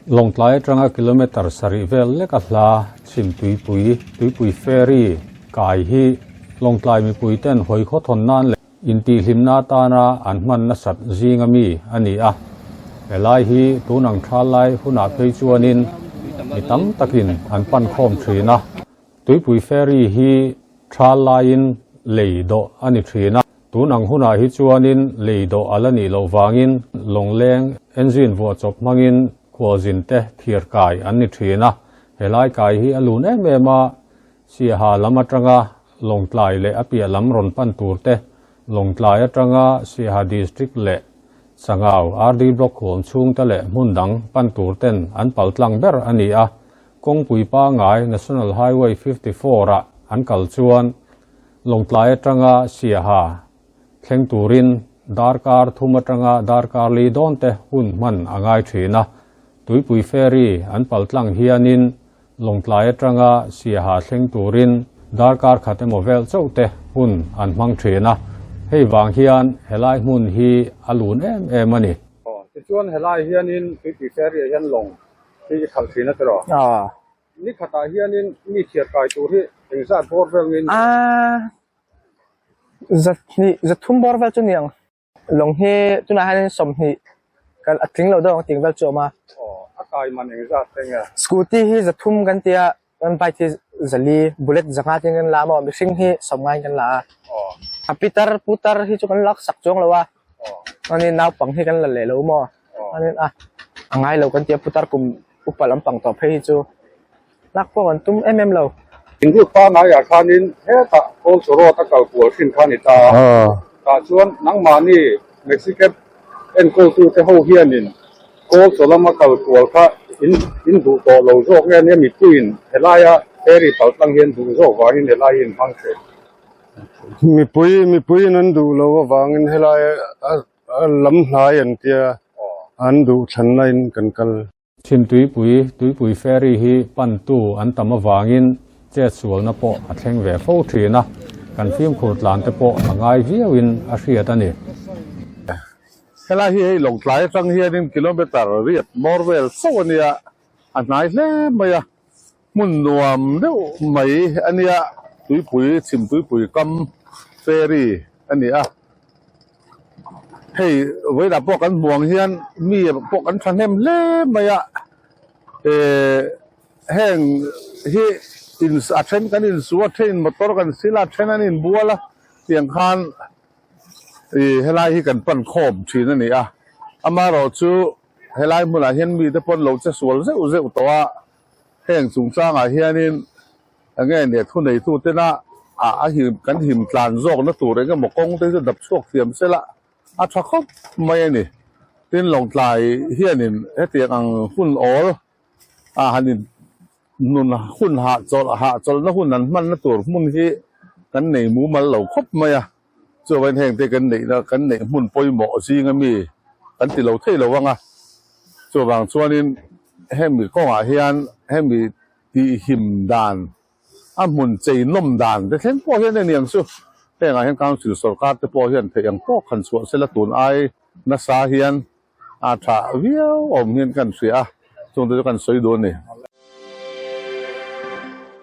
Lawngtlai atanga kilometre sarih vel leka hla chhim tuipui, tuipui ferry, kai hi Lawngtlai mipuiten hawi khawthawn nan leh intihhlimna atana an hman nasat zinga mi a ni a. Helai hi tun ang tha lai hunah phei chuanin mi tam takin an pan khawm thin a. Tuipui ferry hi tha laiin lei dawh a ni thin a. Tun ang hunah hi chuanin lei dawh a la nih loh vangin lawngleng engine vuah chawp hmangin khualzin te thir kai an ni thin a. Helai kai hi a lun em em a, Siaha lam atanga Lawngtlai leh a piah lam rawn pan tur te, Lawngtlai atanga Siaha District leh Sangau RD Block huam chhung te leh hmun dang pan tur ten an pal tlang ber a ni a. Kawngpui pangai National Highway 54 ah an kal chuan Lawngtlai atanga Siaha thleng turin darkar thum atanga darkar li dawn te hun hman a ngai thin a. Tuipui Ferry an pal tlang hianin Lawngtlai atanga Siaha thleng turin darkar khat emaw vel chauh te hun an hmang thin a, hei vang hian helai hmun hi a lun em em a ni. Aw, tichuan helai hianin Tuipui Ferry ah hian lawng hi i khalh thin a tiraw? Aw. Ni khatah hianin mi chhiar kai tur hi engzat bawr vel nge ni? Aa, zathnih, zathum bawr vel chu ni ang. Lawng hi tunah hianin 20 kal a tling lo deuh ang tih vel chu a awm a. Aw, a kai man engzat te nge? Scooty hi 300 kan ti a, chuan bike hi 400, bullet 500 tin kan la a maw, mihring hi 90 in kan la a. Aw. A pitar putar hi chu kan lak sak chuang lo a. Aw. Chuanin naupang hi kan la leh lo maw. Aw. Chuanin a a ngai lo kan ti a, putar kum upa lampang tawh phei hi chu lak pawh kan tum em em lo. Inrut pangaiah khanin hetah Kawlchaw Road a kal kual hrin kha a ni ta a, tah chuan nangmahni Mexicab enkawltute ho hianin Kawlchaw lama kal kual kha in in duh tawh lo zawk nge nia mipuiin helaia ferry pal tlang hian duh zawk vangin helai hi in hmang hreh. Mipui mipuiin an duh lo avangin helai a lam hnai an tia an duh thlanna in kan kal. Chhim tuipui, tuipui ferry hi pantu an tam avangin chetsualna pawh a thleng ve fo thin a, kan fimkhur tlan te pawh a ngai viauin a hriat a ni. Helai hi hei Lawngtlai atang hianin kilometre riat hmawr vel chauh a nia, a hnai hle mai a, hmun nuam deuh mai a nia, tuipui, chhim tuipui kam ferry a ni a. Hei vawiinah pawh kan hmuh ang hian mi pawh kan thahnem hle mai a, eh heng hi in a then kan insu a then in motor kan sil a a then an inbual a tiang khan ih helai hi kan pan khawm thin a ni a, amaherawh chu helai hmunah hian mite pawh an lo che sual zeuh zeuh tawh a, heng chungchangah hianin. Enge nia thu neitu tena a a him kan him tlan zawkna tur eng emaw kawng te chu dap chhuak thiam se la a tha khawp mai a ni. Tin Lawngtlai hianin hetiang ang hun awl a han in nun hun hahchawlh hahchawlhna hun an hmanna tur hmun hi kan nei mumal lo khawp mai a. Chuavain heng te kan neihna kan neih hmun pawimawh zinga mi kan ti lo thei lo ang a. Chuvang chuanin hemi kawngah hian hemi Tihhim dan, a hmun chei nawm dan te thleng pawh hian aniang chu hengah hian Council sorkar te pawh hian theih ang tawk han chhuah sela tun ai nasa hian a tha viau awm hian kan hria a, chungte chu kan sawi duh a ni.